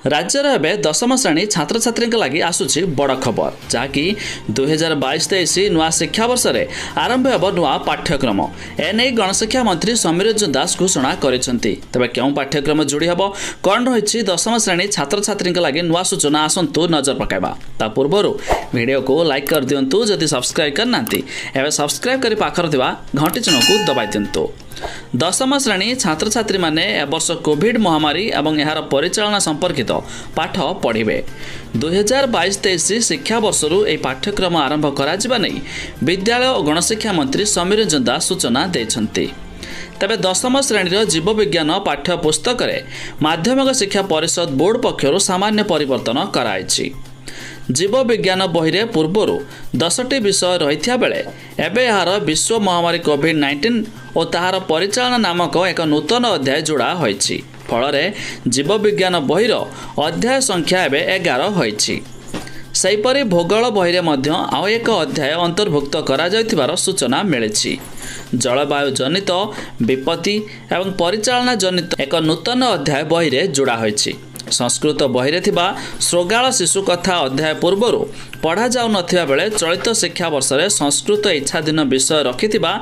ରାଜ୍ୟରେ ଏବେ ଦଶମ ଶ୍ରେଣୀ ଛାତ୍ରଛାତ୍ରୀଙ୍କ ଲାଗି ଆସୁଛି ବଡ଼ ଖବର, ଯାହାକି 2022-23 ନୂଆ ଶିକ୍ଷାବର୍ଷରେ ଆରମ୍ଭ ହେବ ନୂଆ ପାଠ୍ୟକ୍ରମ। ଏନେଇ ଗଣଶିକ୍ଷା ମନ୍ତ୍ରୀ ସମୀର ରଞ୍ଜନ ଦାଶ ଘୋଷଣା କରିଛନ୍ତି। ତେବେ କେଉଁ ପାଠ୍ୟକ୍ରମ ଯୋଡ଼ି ହେବ, କ'ଣ ରହିଛି ଦଶମ ଶ୍ରେଣୀ ଛାତ୍ରଛାତ୍ରୀଙ୍କ ଲାଗି ନୂଆ ସୂଚନା, ଆସନ୍ତୁ ନଜର ପକାଇବା। ତା ପୂର୍ବରୁ ଭିଡ଼ିଓକୁ ଲାଇକ୍ କରିଦିଅନ୍ତୁ। ଯଦି ସବସ୍କ୍ରାଇବ୍ କରିନାହାନ୍ତି, ଏବେ ସବସ୍କ୍ରାଇବ୍ କରି ପାଖରେ ଥିବା ଘଣ୍ଟି ଚିହ୍ନକୁ ଦବାଇ ଦିଅନ୍ତୁ। ଦଶମ ଶ୍ରେଣୀ ଛାତ୍ରଛାତ୍ରୀମାନେ ଏବର୍ଷ କୋଭିଡ୍ ମହାମାରୀ ଏବଂ ଏହାର ପରିଚାଳନା ସମ୍ପର୍କିତ ପାଠ ପଢ଼ିବେ। 2022-23 ଶିକ୍ଷାବର୍ଷରୁ ଏହି ପାଠ୍ୟକ୍ରମ ଆରମ୍ଭ କରାଯିବା ନେଇ ବିଦ୍ୟାଳୟ ଓ ଗଣଶିକ୍ଷା ମନ୍ତ୍ରୀ ସମୀର ରଞ୍ଜନ ଦାଶ ସୂଚନା ଦେଇଛନ୍ତି। ତେବେ ଦଶମ ଶ୍ରେଣୀର ଜୀବବିଜ୍ଞାନ ପାଠ୍ୟ ପୁସ୍ତକରେ ମାଧ୍ୟମିକ ଶିକ୍ଷା ପରିଷଦ ବୋର୍ଡ ପକ୍ଷରୁ ସାମାନ୍ୟ ପରିବର୍ତ୍ତନ କରାଯାଇଛି। ଜୀବବିଜ୍ଞାନ ବହିରେ ପୂର୍ବରୁ 10ଟି ବିଷୟ ରହିଥିବା ବେଳେ ଏବେ ଏହାର ବିଶ୍ୱ ମହାମାରୀ କୋଭିଡ୍-19 ଓ ତାହାର ପରିଚାଳନା ନାମକ ଏକ ନୂତନ ଅଧ୍ୟାୟ ଯୋଡ଼ା ହୋଇଛି। ଫଳରେ ଜୀବବିଜ୍ଞାନ ବହିର ଅଧ୍ୟାୟ ସଂଖ୍ୟା ଏବେ 11 ହୋଇଛି। ସେହିପରି ଭୂଗୋଳ ବହିରେ ମଧ୍ୟ ଆଉ ଏକ ଅଧ୍ୟାୟ ଅନ୍ତର୍ଭୁକ୍ତ କରାଯାଇଥିବାର ସୂଚନା ମିଳିଛି। ଜଳବାୟୁ ଜନିତ ବିପତ୍ତି ଏବଂ ପରିଚାଳନା ଜନିତ ଏକ ନୂତନ ଅଧ୍ୟାୟ ବହିରେ ଯୋଡ଼ା ହୋଇଛି। ସଂସ୍କୃତ ବହିରେ ଥିବା ଶୃଗାଳ ଶିଶୁ କଥା ଅଧ୍ୟାୟ ପୂର୍ବରୁ ପଢ଼ାଯାଉନଥିବା ବେଳେ ଚଳିତ ଶିକ୍ଷାବର୍ଷରେ ସଂସ୍କୃତ ଇଚ୍ଛାଧୀନ ବିଷୟ ରଖିଥିବା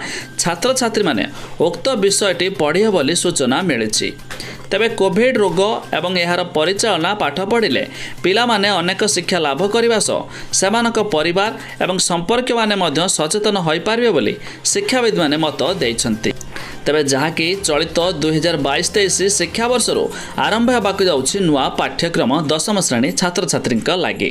ଛାତ୍ରଛାତ୍ରୀମାନେ ଉକ୍ତ ବିଷୟଟି ପଢ଼ିବେ ବୋଲି ସୂଚନା ମିଳିଛି। ତେବେ କୋଭିଡ୍ ରୋଗ ଏବଂ ଏହାର ପରିଚାଳନା ପାଠ ପଢ଼ିଲେ ପିଲାମାନେ ଅନେକ ଶିକ୍ଷା ଲାଭ କରିବା ସହ ସେମାନଙ୍କ ପରିବାର ଏବଂ ସମ୍ପର୍କୀୟମାନେ ମଧ୍ୟ ସଚେତନ ହୋଇପାରିବେ ବୋଲି ଶିକ୍ଷାବିତ୍ମାନେ ମତ ଦେଇଛନ୍ତି। ତେବେ ଯାହାକି ଚଳିତ 2022-23 ଶିକ୍ଷାବର୍ଷରୁ ଆରମ୍ଭ ହେବାକୁ ଯାଉଛି ନୂଆ ପାଠ୍ୟକ୍ରମ ଦଶମ ଶ୍ରେଣୀ ଛାତ୍ରଛାତ୍ରୀଙ୍କ ଲାଗି।